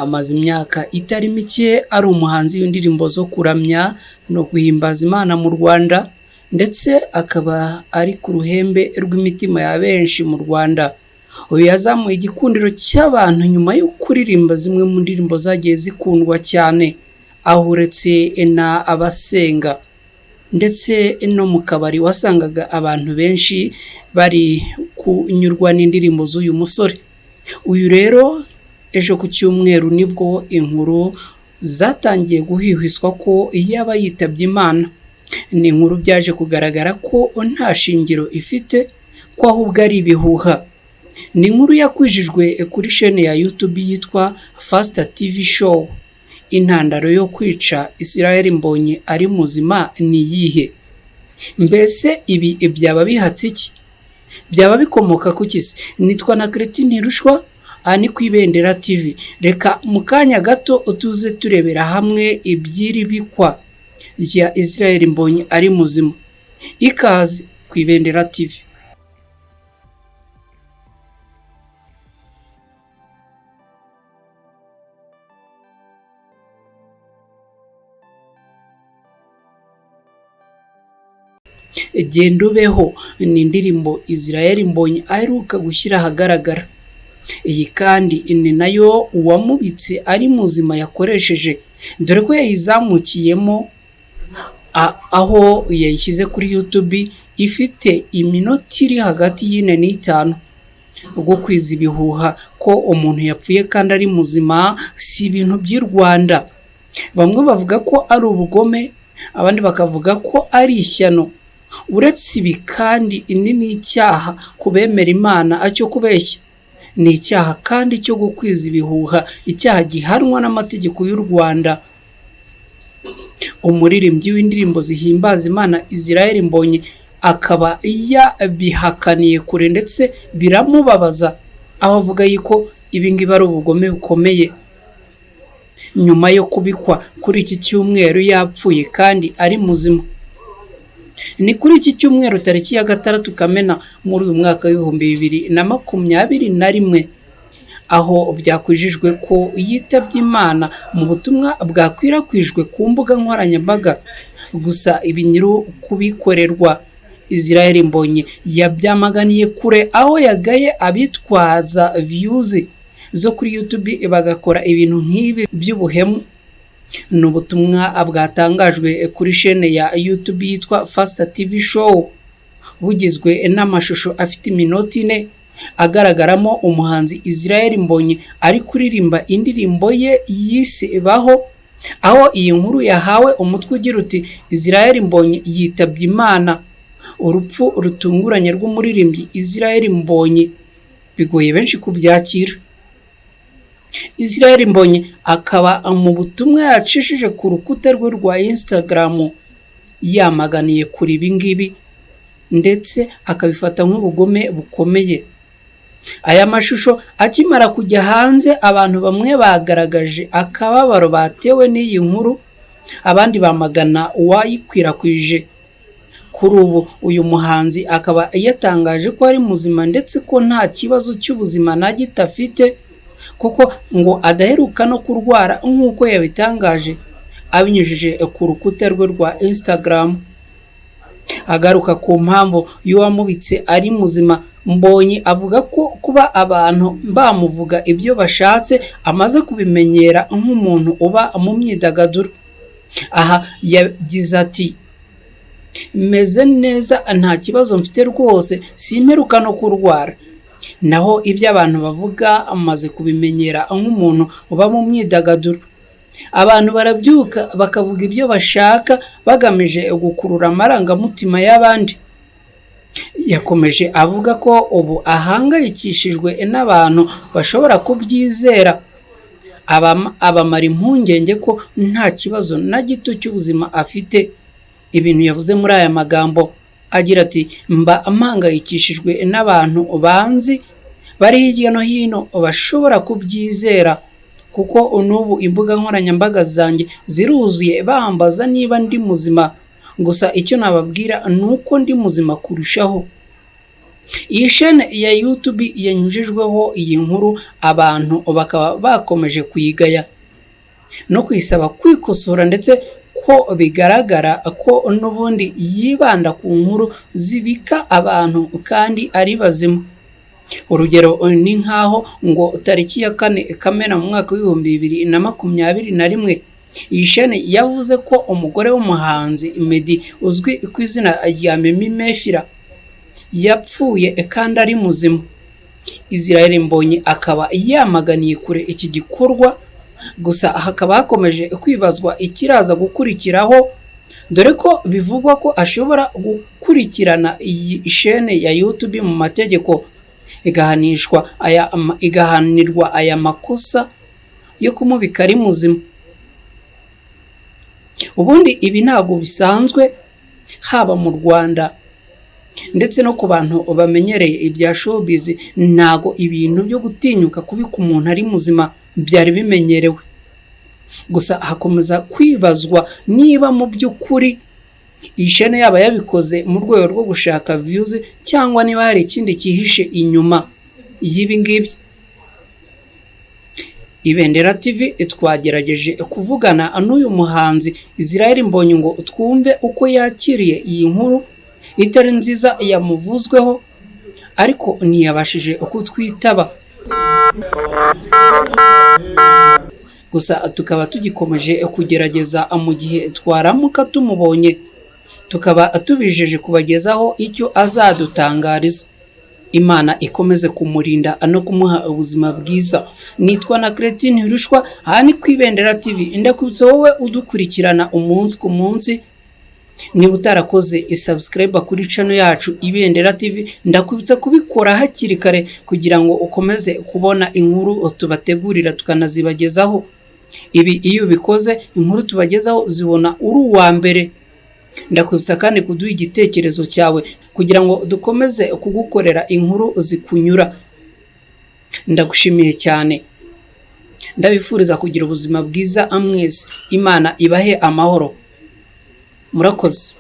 Amaze imyaka itari mike ari umuhanzi w'indirimbo zo kuramya no guhimbaza Imana mu Rwanda, ndetse akaba ari ku ruhembe rw'imitima ya benshi mu Rwanda. Uyu yazamuye igikundiro cy'abantu nyuma yo kuririmba zimwe mu ndirimbo zagiye zikundwa cyane, aho uretse na abasenga ndetse no mu kabari wasangaga abantu benshi bari kunyurwa n'indirimbo z'uyu musore. Uyu rero ejo ku cyumweru nibwo inkuru zatangiye guhwihwiswa ko yaba yitabye Imana. Ni inkuru byaje kugaragara ko nta shingiro ifite, ko ahubwo ari ibihuha. Ni inkuru yakwijijwe kuri shene ya YouTube yitwa Faster TV Show. Intandaro yo kwica Israel Mbonyi ari muzima ni iyihe? Mbese ibi byaba bihatse iki? Byaba bikomoka ku ki se? Nitwa na Christine Ntirushwa, aha ni ku Ibendera TV. Reka mu kanya gato tuze turebera hamwe iby'iri bikwa rya Israel Mbonyi ari muzima. Ikaze ku Ibendera TV. Genda ubeho ni indirimbo Israel Mbonyi aheruka gushyira ahagaragara. Iyi kandi ni nayo uwamubitse ari muzima yakoresheje, dore ko yayizamukiyemo aho yayishyize kuri YouTube ifite iminota iri hagati y'ine n'itanu. Gukwiza ibihuha ko umuntu yapfuye kandi ari muzima si ibintu by'i Rwanda. Bamwe bavuga ko ari ubugome, abandi bakavuga ko ari ishyano. Uretse ibi kandi ni n'icyaha ku bemera Imana cyo kubeshya. Ni icyaha kandi cyo gukwiza ibihuha, icyaha gihanwa n'amategeko y'u Rwanda. Umuririmbyi w'indirimbo zihimbaza Imana Israel Mbonyi akaba yabihakaniye kure ndetse biramubabaza, aho avuga yuko ibi ngibi ari ubugome bukomeye. Nyuma yo kubikwa kuri iki cyumweru yapfuye kandi ari muzima. Ni kuri iki cyumweru tariki ya 6 Kamena muri uyu mwaka 2021, aho byakwijijwe ko yitabye Imana mu butumwa bwakwirakwijwe ku mbuga nkoranyambaga. Gusa ibi nyiri kubikorerwa Israel Mbonyi yabyamaganiye kure, aho yagaye abitwaza views zo kuri YouTube bagakora ibintu nk'ibi by'ubuhemu. Ni ubutumwa bwatangajwe kuri shene ya YouTube yitwa Faster TV Show, bugizwe n'amashusho afite iminota 4, agaragaramo umuhanzi Israel Mbonyi ari kuririmba indirimbo ye yise Baho, aho iyi nkuru yahawe umutwe ugira uti Israel Mbonyi yitabye Imana. Urupfu rutunguranye rw'umuririmbyi Israel Mbonyi bigoye benshi kubyakira. Israel Mbonyi akaba mu butumwa yacishije ku rukuta rwe rwa Instagram yamaganiye kuri ibi ngibi, ndetse akabifata nk'ubugome bukomeye. Aya mashusho akimara kujya hanze, abantu bamwe bagaragaje akababaro batewe n'iyi nkuru, abandi bamagana uwayikwirakwije. Kuri ubu uyu muhanzi akaba yatangaje ko ari muzima ndetse ko nta kibazo cy'ubuzima na gito afite, kuko ngo adaheruka no kurwara nk'uko yabitangaje abinyujije ku rukuta rwe rwa Instagram. Agaruka ku mpamvu y'uwamubitse ari muzima, Mbonyi avuga ko kuba abantu bamuvuga ibyo bashatse amaze kubimenyera nk'umuntu uba mu myidagaduro. Aha yagize ati meze neza, nta kibazo mfite rwose, simperuka no kurwara. Naho ibyo abantu bavuga amaze kubimenyera nk'umuntu uba mu myidagaduro. Abantu barabyuka bakavuga ibyo bashaka bagamije gukurura amarangamutima y'abandi. Yakomeje avuga ko ubu ahangayikishijwe n'abantu bashobora kubyizera, abamara impungenge ko nta kibazo na gito cy'ubuzima afite. Ibintu yavuze muri aya magambo agira ati mba mpangayikishijwe n'abantu banzi bari hirya no hino bashobora kubyizera, kuko n'ubu imbuga nkoranyambaga zanjye ziruzuye bambaza niba ndi muzima. Gusa icyo nababwira ni uko ndi muzima kurushaho. Iyi shene ya YouTube yanyujijweho iyi nkuru, abantu bakaba bakomeje kuyigaya no kuyisaba kwikosora, ndetse ko bigaragara ko n'ubundi yibanda ku nkuru zibika abantu kandi ari bazima. Urugero ni nk'aho ngo tariki ya 4 Kamena mu mwaka w'2021, iyi shene yavuze ko umugore w'umuhanzi Meddy uzwi ku izina rya Mimi Mehfira yapfuye kandi ari muzima. Israel Mbonyi akaba yamaganiye kure iki gikorwa, gusa hakaba hakomeje kwibazwa ikiraza gukurikiraho, dore ko bivugwa ko ashobora gukurikirana iyi shene ya YouTube mu mategeko, igahanirwa aya makosa yo kumubika ari muzima. Ubundi ibi ntabwo bisanzwe haba mu Rwanda ndetse no ku bantu bamenyereye ibya showbiz, ntago ibintu byo gutinyuka kubika umuntu ari muzima byari bimenyerewe. Gusa hakomeza kwibazwa niba mu by'ukuri iyi shene yaba yabikoze mu rwego rwo gushaka views, cyangwa niba hari ikindi cyihishe inyuma y'ibi ngibi. Ibendera TV twagerageje kuvugana n'uyu muhanzi Israel Mbonyi ngo twumve uko yakiriye iyi nkuru itari nziza yamuvuzweho, ariko ntiyabashije kutwitaba. Gusa tukaba tugikomeje kugerageza, mu gihe twaramuka tumubonye tukaba tubijeje kubagezaho icyo azadutangariza. Imana ikomeze kumurinda no kumuha ubuzima bwiza. Nitwa na Cretine Hirushwa, aha ni ku Ibendera TV. Ndakwibutsa wowe udukurikirana umunsi ku munsi, niba utarakoze isubscribe kuri channel yacu Ibendera TV, ndakwibutsa kubikora hakiri kare kugira ngo ukomeze kubona inkuru tubategurira tukanazibagezaho. Ibi iyo ubikoze, inkuru tubagezaho zibona uri uwa mbere. Ndakwibutsa kandi kuduha igitekerezo cyawe kugira ngo dukomeze kugukorera inkuru zikunyura. Ndagushimiye cyane, ndabifuriza kugira ubuzima bwiza mwese. Imana ibahe amahoro. Murakoze.